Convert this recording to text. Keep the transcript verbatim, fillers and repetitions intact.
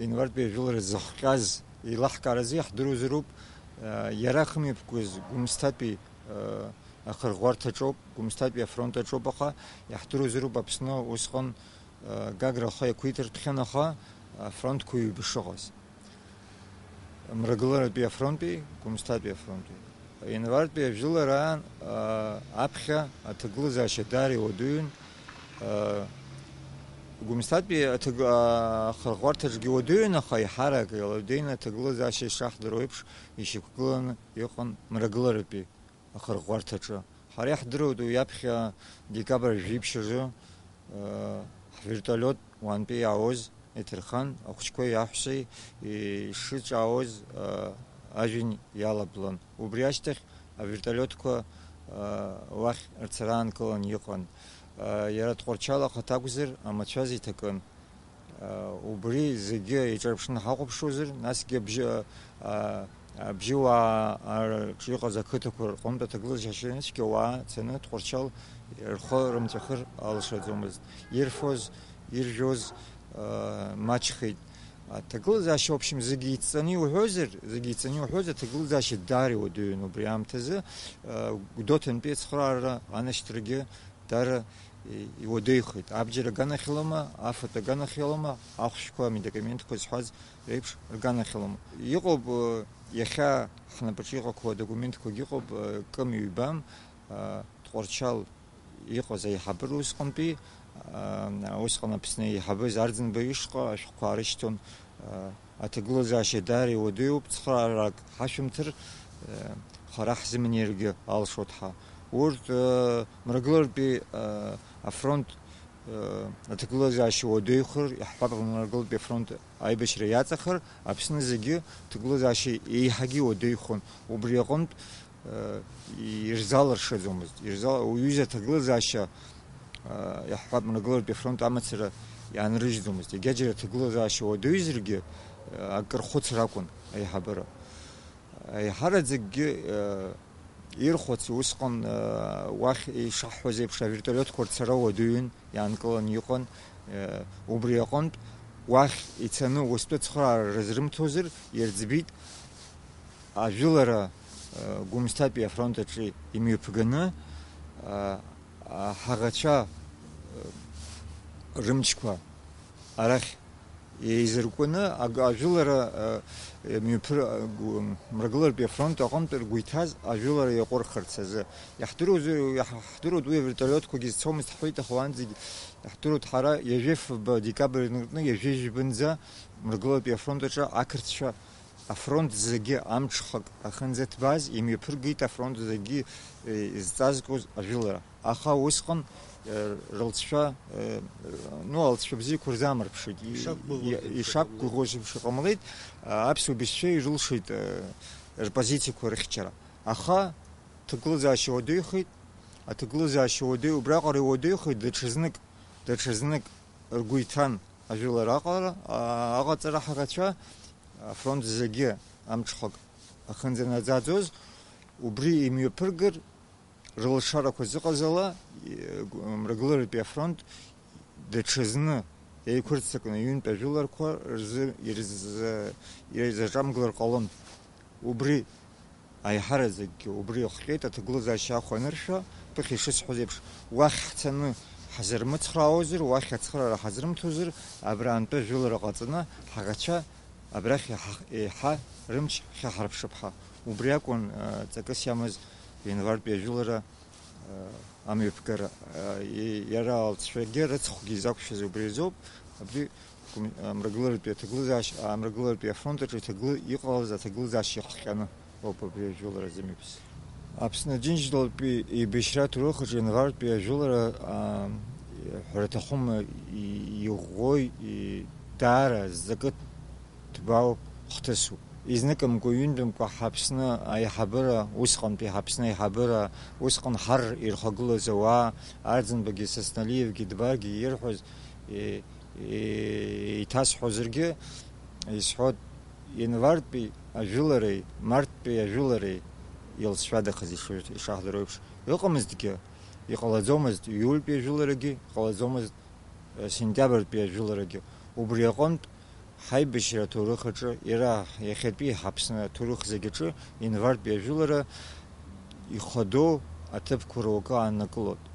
Инвартәи ажәылара зыхҟьаз еилаҳкааразы иаҳдыруазароуп, э, иара ахымҩаԥгоз Гәымсҭатәи, э, ахырӷәӷәарҭаҿоуп, Гәымсҭатәи афронт аҿоуп, аха иаҳдыруазароуп Аԥсны усҟан, э, Гагра ахы иақәиҭыртәхьан, аха афронтқәа ҩба шыҟаз. Мрагыларатәи афронтәи, Гәымсҭатәи афронтәи. Инвартәи ажәылараан, аа, аԥхьа аҭагылазаашьа даара иуадаҩын, аа, Гәымсҭатәи аҭаг-, аа, ахырӷәӷәарҭаҿгьы уадаҩын, аха еиҳарак иаладеины аҭагылазаашьа ишаҳдыруа еиԥш ишьақәгыланы иҟан мрагыларатәи ахырӷәӷәарҭаҿы. Ҳара иаҳдыруеит уи аԥхьа декабр жәиԥшь азы, э, ҳвертолиот уантәи иаауаз иҭырхан, ахәыҷқәеи аҳәсеи ишыҿаауаз, э, ажәҩан иалаблан. Убри ашьҭахь авертолиотқәа, э, уахь рцара аанкылан иҟан. Э, иара Тҟәарчал ахаҭа акәзар, амацәаз иҭакын. Убри зегьы еиҿарԥшны ҳахәаԥшуазар, насгьы абжьы, а, абжьыуаа рҿы иҟаз ақыҭақәа рҟынтә аҭагылазаашьа цәгьа ауаа цаны Тҟәарчал рхы рымҵәахыр алшаӡомызт. Ирфоз, иржәоз, а, маҷхеит. Аҭагылазаашьа, в общем, зегьы иҵҵаны иуҳәозар, зегьы иҵҵаны иуҳәозар, аҭагылазаашьа даара иуадаҩын убри аамҭазы, а, Гәдоуҭантәи ацхыраара анашьҭрагьы Даара и-, иуадаҩхеит. Абџьар аганахьалома, афатә аганахьалома, ахәшәқәа, амедикаментқәа зҳәаз реиԥш рганахьалома. Иҟоуп, э, иахьа ҳнапаҿы иҟақәоу адокументқәагьы ыҟоуп, э, кым ҩбам, э, Тҟәарчал иҟаз аиҳабыра усҟантәи, э, усҟан Аԥсны еиҳабыз Арӡынба ишҟа ашәҟәқәа аарышьҭуан, э, Аҭагылазаашьа даара иуадаҩуп, цхыраарак ҳашәымҭар, э, хара ҳзымнеиргьы алшоит ҳа. Урҭ, э, мрагыларатәи, э, афронт, э, аҭагылазаашьа уадаҩхар, иаҳҳәап, мрагыларатәи афронт аибашьра иаҵахар, Аԥсны зегьы ҭагылазаашьа еиҳагьы уадаҩхон. Убри аҟынтә, э, ирзалыршаӡомызт. Ирзал-, уҩыза аҭагылазаашьа, э, иаҳҳәап, мрагыларатәи афронт амацара иаанрыжьӡомызт. Егьаџьара аҭагылазаашьа уадаҩзаргьы, э, акыр хәыцра акәын аиҳабыра. Аиҳараӡакгьы, э, ирхәац усҟан, э, уахь ишаҳҳәоз еиԥш, авертолиотқәа рцара уадаҩын, иаанкыланы иҟан, э, убри аҟынтә, уахь ицаны уаҵәтәы ацхыраара рызрымҭозар, ирӡбеит, ажәылара, э, Гәымсҭатәи афронт аҿы имҩаԥганы, э, аҳаӷацәа, э, рымчқәа арахь еизыркәаны аг-, ажәылара, э, мҩаԥыр-, агу-, мрагыларатәи афронт аҟынтә ргәы иҭаз ажәылара иаҟәырхырц азы. Иаҳдыруаз, иаҳ-, ҳдыруеит уи авертолиотқәагьы зцомызт ҳҳәеит, аха уаанӡагь иаҳдыруеит ҳара ҩажәи фба декабрь инаркны ҩажәи жәибынӡа мрагыларатәи афронт аҿы ақырҭцәа афронт зегьы амҽхак ахьынӡаҭбааз имҩаԥыргеит афронт зегьы, э, изҵазкуаз ажәылара. Аха усҟан, э, рылҵшәа, э, ну, алҵшәа бзиақәа рзамырԥшит. И-, Ишақәгәыӷуаз и-, еиԥш ишақәгәыӷуаз еиԥш иҟамлеит, а, аԥсуа бызшәа ирылшеит, э, рпозициақәа рыхьчара. Аха ҭагылазаашьа уадаҩхеит, аҭагылазаашьа уадаҩ-, убраҟара иуадаҩхеит, даҽазнык, даҽазнык ргәы иҭан ажәылара аҟара, а, аҟаҵара ҳаӷацәа, афронт зегьы амҽхак ахьынӡанаӡаӡоз, убри имҩаԥыргар, рылшарақәа зыҟаз ала, и-, гу-, мрагыларатәи афронт даҽазны еиқәырццакны ҩынтә ажәыларқәа рзы ирзы-, ирзаҿамгылар ҟалон. Убри аиҳараӡакгьы убри иахҟьеит аҭагылазаашьа ахә аныршәа, ԥыхьа ишысҳәоз еиԥш, уахь ҳцаны ҳзырмыцхраауазар, уахь ацхыраара ҳазрымҭозар, абраантәы ажәылара ҟаҵаны ҳаӷацәа абрахь еиҳа, еиҳа рымч хьаҳарԥшып ҳәа. Убри акәын, э, ҵакыс иамаз ианвартәи ажәылара, э, амҩаԥгара. Э, и-, иара алҵшәагьы рыцхәгьы изақәшәаз убри азоуп. Абри гәым-, э, мрагыларатәи аҭагылазаашьа, а, мрагыларатәи афронт аҿы иҭагылы-, иҟалаз аҭагылазаашьа иахҟьаны ауп абри ажәылара зымҩаԥс. Аԥсны Аџьынџьтәылатәи еибашьра аҭоурых аҿы ианвартәи ажәылара, аа, ҳәара аҭахума, и-, иӷәӷәои, и-, даара зҵакы ҭбаау хҭысуп. Изныкымкәа, ҩынтәымкәа ҳаԥсны аиҳабыра, усҟантәи ҳаԥсны аиҳабыра, усҟан ҳар ирхагылаз ауаа, Арӡынбагьы Сасналиевгьы Дбаргьы ирҳәоз, е-, е-, еиҭасҳәозаргьы, исҳәот, ианвартәи ажәылареи марттәи ажәылареи илҵшәадахаз иши-, ишаҳдыруа еиԥш, ыҟамызҭгьы, иҟалаӡомызт иултәи ажәыларагьы, иҟалаӡомызт, э, сентиабртәи ажәыларагьы. Убри аҟынтә, Ҳаибашьра аҭоурых аҿы, иара иахьатәи ҳаԥсны аҭоурых зегь аҿы инвартә иажәылара ихадоу аҭыԥқәа руакы ааннакылоит.